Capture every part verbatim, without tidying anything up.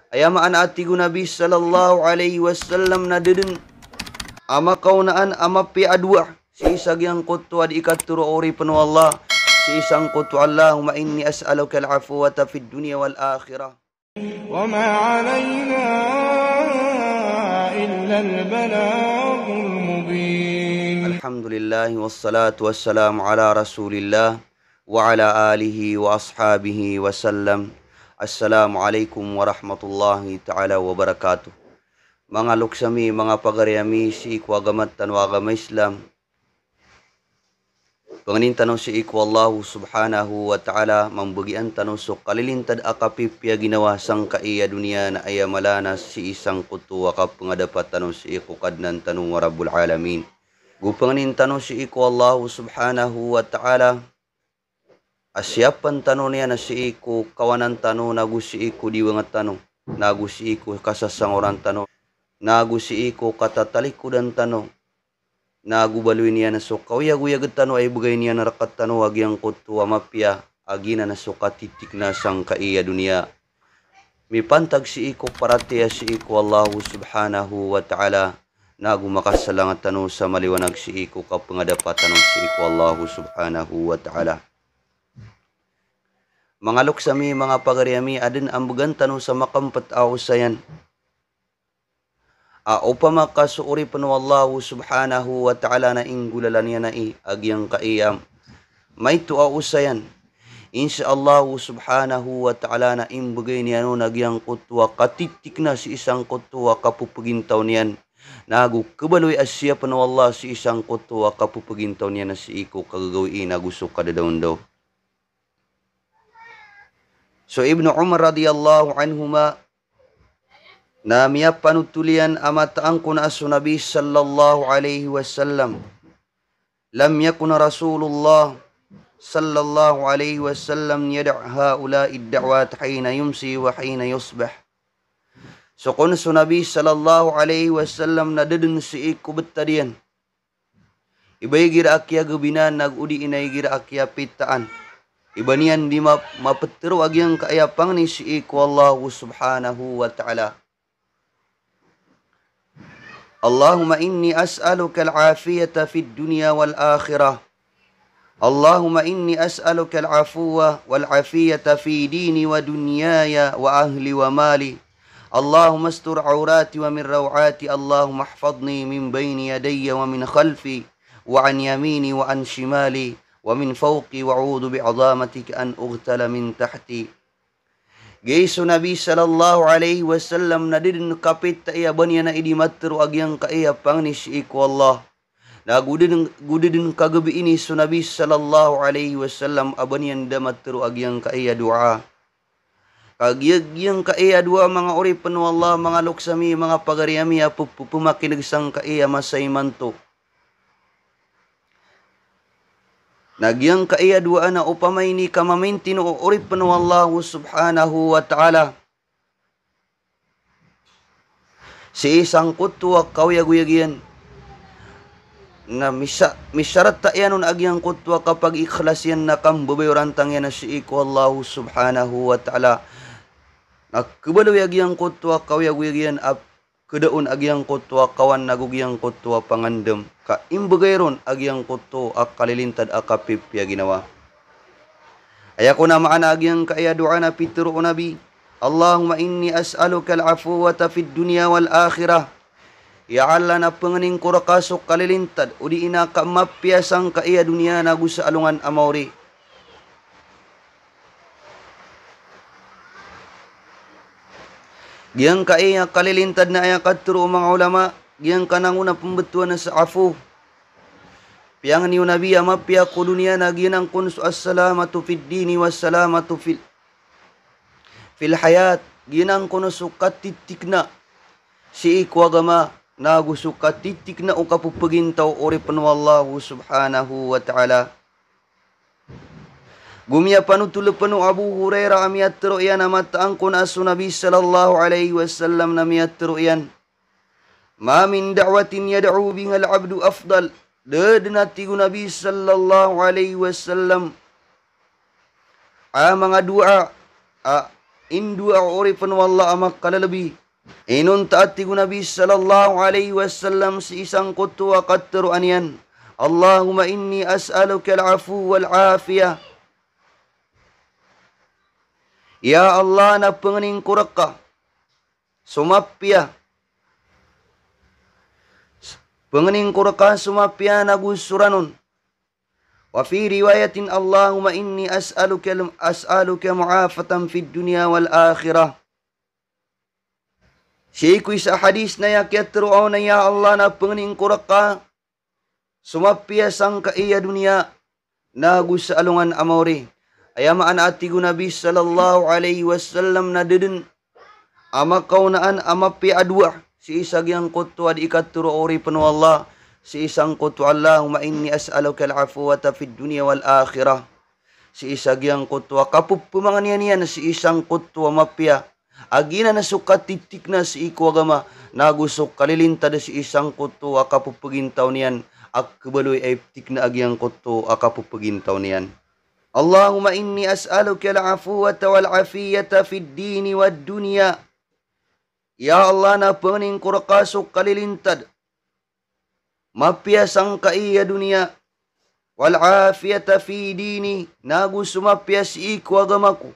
Aya maana a tig o Nabi sallallahu alaihi wasallam na da dn a makaonaan a mapiya a doa sii sa giyangkoto a dii katero o oripen o Allah sii sangkoto a, Allahumma inni as'aluka al-afwata fid dunya wal akhirah. وما علينا إلا البلاغ المبين. Alhamdulillah, wassalatu wassalamu ala Rasulillah wa ala alihi wa ashabihi wa sallam. Assalamu alaikum warahmatullahi ta'ala wabarakatuh. Manga loks ami, manga pagari ami sii ko agama tano a agama Islam. Pangnin tano sii ko Allah subhanahu wa ta'ala, mambagian tano so kalilintad a kapipiya ginawa sangkai a doniya na aya mala na sii sangkoto a kapengadapa tano sii ko Kadnan tano a Rabbul Alamin. Go pangnin tano sii ko Allah subhanahu wa ta'ala a siyapen tano niyan sii ko kawanan tano, nago sii ko diwang tano, nago sii ko kasasangoran tano, nago sii ko katatalikodan tano, nago baloy niyan so kaoyagoyag tano a ibegay niyan rektano a giyangkoto a mapiya a giyanan so katitikna sangkai a doniya. Mipantag sii ko paratiyaya sii ko Allah subhanahu wa ta'ala, nago makasalang tano sa maliwanag sii ko kapengadapa tano sii ko Allah subhanahu wa ta'ala. Manga loks ami, manga pagari ami, aden a mbegan tano sa makempet a osayan a opama ka so oripen o Allah subhanahu wa ta'ala na inggolalan iyan ai a giyangkai a maito a osayan, insha Allah subhanahu wa ta'ala na imbegay niyan on a giyangkoto a katitikna sii sangkoto a kapepegintaw niyan, nago kebaloy a siyapen o Allah sii sangkoto a kapepegintaw niyan sii ko kagagawii nago so kadadaondaw. So Ibnu Umar radiyallahu anhuma na miyapanotol iyan a mataan kon a so Nabi sallallahu alaihi wasallam, lam yakun Rasulullah sallallahu alaihi wasallam yada' haula'id da'wat hina yumsi wa hina yusbah. So kon so Nabi sallallahu alaihi wasallam na da den sii ko betad iyan i ba igira a kiyagabinan ago di na igira a kiyapitaan i ba niyan di ma-, mapetero a giyangkaya pangni sii ko Allah subhanahu wa ta'ala. Allahumma inni as'aluka al-afiyata fid dunya wal akhirah. Allahumma inni as'aluka al-afwa wal afiyata fi dini wa dunyaya wa ahli wa mali. Allahumma astur awrati wa min raw'ati. Allahumma ihfazni min bayni yadayya wa min khalfi wa an yamini wa an shimali wa min fawqi wa a'udhu bi azamatika an ughtala min tahti. Giyai so Nabi sallallahu alaihi wasallam na da den kapita i a ba niyan a idi matero a giyangkaya pangni sii ko Allah. Na go da den, go da den kagabii ini so Nabi sallallahu alaihi wasallam a ba niyan da matero a giyangkaya doa. Ka giya, giyangkaya doa manga oripen o Allah, manga loks ami, manga pagari ami a pe-, pe-, pemakineg sangkaya masa imanto. Na giyangkaya doa na opama ini ka mamaintin o oripen o Allah subhanahu wa ta'ala sii sangkoto a kaoyagoyag iyan, na misa-, misarata iyan on a giyangkoto a kapag-ikhlas iyan na kambabayorantang iyan sii ko Allah subhanahu wa ta'ala. Na kebaloy a giyangkoto a kaoyagoyag iyan a kedaon a giyangkoto a kawan ago giyangkoto a pangandem, ka imbegay ron a giyangkoto a kalilintad a kapipiya ginawa. Aya kon a maana a giyangkaya doa na pitero o Nabi, Allahumma inni as'aluka al-afwata fid dunya wal akhirah. Ya Allah, na pengnin ko reka so kalilintad odi na kamapiya sangkaya doniya nago sa alongan a maori. Giyangkaya kalilintad na aya katero o manga ulama, giyangkanan a pembetowan sa afu. Piyangni o Nabi a mapiya ko doniya na giyanan kon so as-salamatu fid dini was-salamatu fil, fil hayat. Giyanan kon so katitikna sii ko agama, nago so katitikna o kapepegintaw o oripen o Allah subhanahu wa ta'ala. Go miyapanotol pen o Abu Hurairah a miyatero iyan a mataan kon a so Nabi sallallahu alaihi wasallam na miyatero iyan, "Ma min da'watin yad'u bihal abdu afdal." Da den a tig o Nabi sallallahu alaihi wasallam a manga doa a Indowa o oripn o Allah a makalalabi. Inonta a tig o Nabi sallallahu alaihi wasallam sii sangkoto a katharoa niyan, "Allahumma inni as'aluka al-'afwa wal-'afiyah." Ya Allah, na pangnin ko rka so mapiya. Pangnin ko rka so mapiya nago so ranon. Wa fi riwayatin, "Allahumma inni as'aluka, as'aluka mu'afatan fid dunya wal akhirah." Sii ko isa a hadis na aya kiyatharo on na, "Ya Allah, na pangnin ko rka so mapiya sangkai a doniya nago sa alongan a maori." Aya maana a tig o Nabi sallallahu alaihi wasallam na da dn a makaonaan a mapiya a dowa sii sa giyangkoto a dii katharo o oripn o Allah, sii sangkoto, "Allahumma inni as'aluka al-'afwata fid dunya wal akhirah." Sii sa giyangkoto a kapphmangnin iyan sii sangkoto a mapiya a giyanan so katitikna sii ko agama, nago so kalilintad sii sangkoto a kapphgintaw niyan, a khabaloy a iptikna a giyangkoto a kapphgintaw niyan. "Allahumma inni as'aluka al-'afwata wal-'afiyata fid dini wad dunya." Ya Allah, na pangnin ko rka so kalilintad, mapiya sangkai a doniya, wal-'afiyata fi dini, nago so mapiya sii ko agama ko,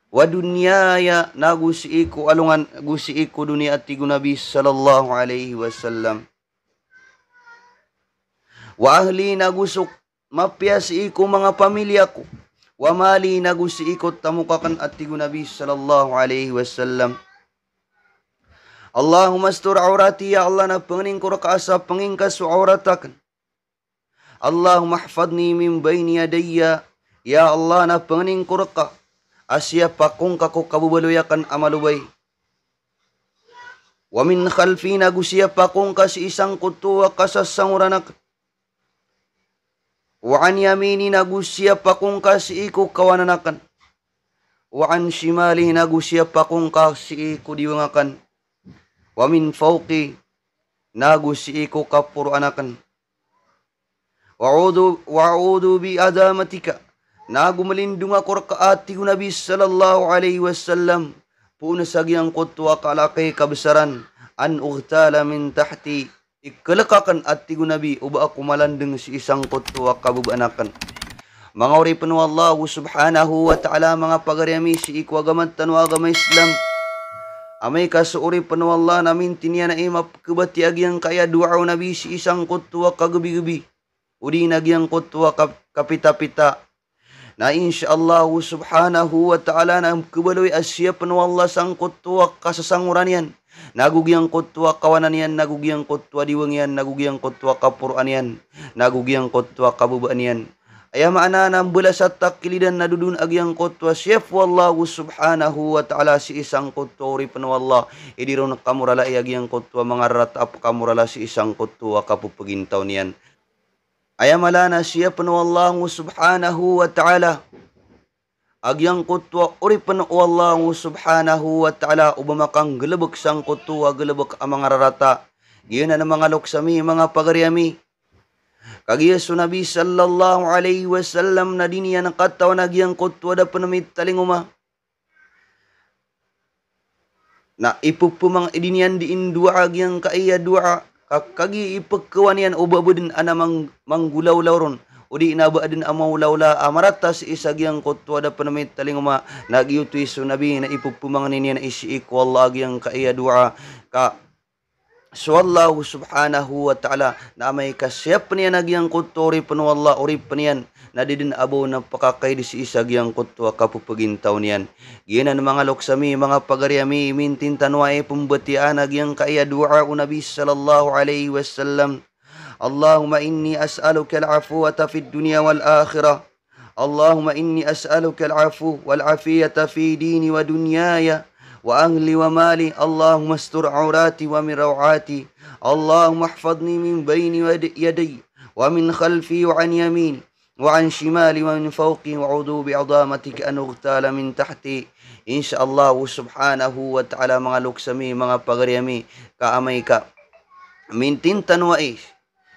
wa dunyaya, nago sii ko alongan, nago sii ko doniya, a tig o Nabi sallallahu alaihi wasallam. Wa ahli, nago so mapiya sii ko manga pamilya ko. Wa mali, nago sii ko tamok akn, a tig o Nabi sallallahu alaihi wasallam. "Allahumma astur awrati," ya Allah, na pangnin ko rka a sapangingka so awrat akn. "Allahumma ihfazni min bayni yadayya," ya Allah, na pangnin ko rka a siyapakongka ko kababaloy akn a malobay. "Wa min khalfi," nago siyapakongka sii sangkoto a kasasangoran akn. "Wa an yamini," nago siyapakongka sii ko kawanan akn. "Wa an shimali," nago siyapakongka sii ko diwang akn. "Wa min fawqi," nago sii ko kaporoan akn. "Wa a'udhu, wa a'udhu bi azamatika," nago malindong ako rka, a tig o Nabi sallallahu alaihi wasallam, poon sa giyangkoto a kalk i kabsaran, "an ughtala min tahti," iklk akn, a tig o Nabi, o ba ako malandng sii sangkoto a kababaan akn. Manga oripn o Allah subhanahu wa ta'ala, manga pagari ami sii ko agama tano a agama Islam. Amay ka so oripn o Allah na mintin iyan a i mapkhabatiya giyangkai a dowa o Nabi sii sangkoto a kagabigbi, odi na giyangkoto a kap-, kapitapita. Na insha Allah subhanahu wa ta'ala na khabaloy a siyapn o Allah sangkoto a kasasangoran iyan, nago giyangkoto a kawanan iyan, nago giyangkoto a diwang iyan, nago giyangkoto a kaporoan iyan, nago giyangkoto a kababaan iyan. Aya maana na mbala sa takilidan na dodon a giyangkoto a siyap o Allah subhanahu wa ta'ala sii sangkoto a oripn o Allah. Idi ron kamoralai a giyangkoto a manga rarata a pkamorala sii sangkoto a kapphgintaw niyan. Aya mala na siyapn o Allah subhanahu wa ta'ala a giyangkoto a oripn o Allah subhanahu wa ta'ala o ba makanggalbk sangkoto a galbk a manga rarata. Giyanan manga loks ami, manga pagari ami. Kagiya so Nabi sallallahu alaihi wasallam na di niyan katawan a giyangkoto a da pn mitalingoma. Na ipphmang, di niyan di indowa a giyangkai a dowa, ka kagiya ipkhawan iyan o ba dn a na mang-, manggolawlaw ron, odi na ba dn a mawlawla a marata sii sa giyangkoto a da pn mitalingoma, na giyoto i so Nabi na ipphmangni niyan sii ko Allah a giyangkai a dowa, ka so Allah subhanahu wa ta'ala na amay ka siyapn iyan a giyangkoto a oripn o Allah, oripn iyan, na di dn a ba on a pkakaid sii sa giyangkoto a kapphgintaw niyan. Giyanan manga loks ami, manga pagari ami, mintin tano a ipmbatiyaa a giyangkai a dowa o Nabi sallallahu alaihi wasallam. Allahumma inni as'aluka al-'afwata fid dunya wal akhirah. Allahumma inni as'aluka al-'afwa wal-'afiyata fi dini wa dunyaya wa ahli wa mali. Allahumma astur 'awrati wa min raw'ati. Allahumma ihfazni min bayni yad-, yadayya wa min khalfi wa an yamini wa an shimali wa min fawqi wa a'udhu bi 'azamatika an ughtala min tahti. Insha Allah subhanahu wa ta'ala, manga loks ami, manga pagari ami, ka amay ka mintin tano a i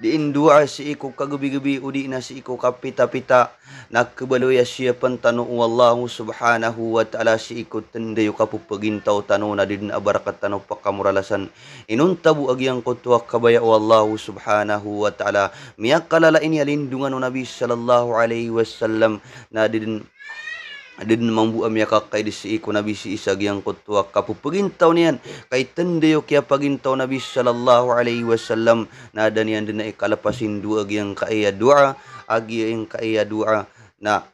Dii ndoa sii ko kagebigebi odi na sii ko kapitapita, na kebaloy a siyapn tano o Allahu subhanahu wa ta'ala sii ko tnday o kapepegintaw tano, na di dn a barakat tano pakamorala san. Inonta bo a giyangkoto a kabaya o Allahu subhanahu wa ta'ala. Miyakalala ini a lindongan o Nabi sallallahu alaihi wasallam, na di dn, di dn mambo a miyakakaid sii ko Nabi sii sa giyangkoto a kapepegintaw niyan. Ka i tnday o kiyapagintaw o Nabi sallallahu alaihi wasallam, na da niyan dn a ikalpas i ndoa a giyangkai a doa, a giyangkai a doa. Na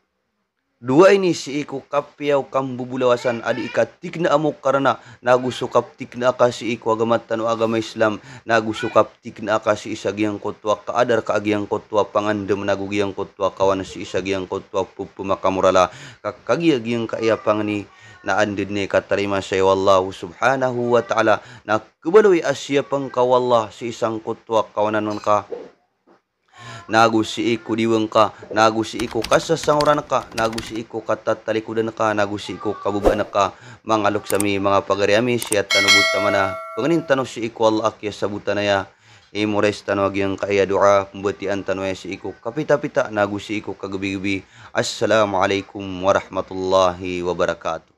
doa ini sii ko kapiya o kambobolawasan a dii katikna a mokarna, nago so kaptikna aka sii ko agama tano a agama Islam, nago so kaptikna aka sii sa giyangkoto a kaadar ka a giyangkoto a pangandm, nago giyangkoto a kawan sii sa giyangkoto a pepemakamorala, ka kagiya giyangkai a pangni na anda dn i katarima saya o Allahu subhanahu wa ta'ala, na kebaloy a siyapn ka o Allah sii sangkoto a kawanan ka, nago sii ko diwang ka, nago sii ko kasasangoran ka, nago sii ko katatalikodan ka, nago sii ko kababaan ka. Manga loks ami, manga pagari ami, sii tano bo taman a pangnin tano sii ko Allah a kiyasabotan aya. Imorais tano a giyangkai a doa, pmbatiyan tano aya sii ko kapitapita, nago sii ko kagebigebi. Assalamu alaikum warahmatullahi wabarakatuh.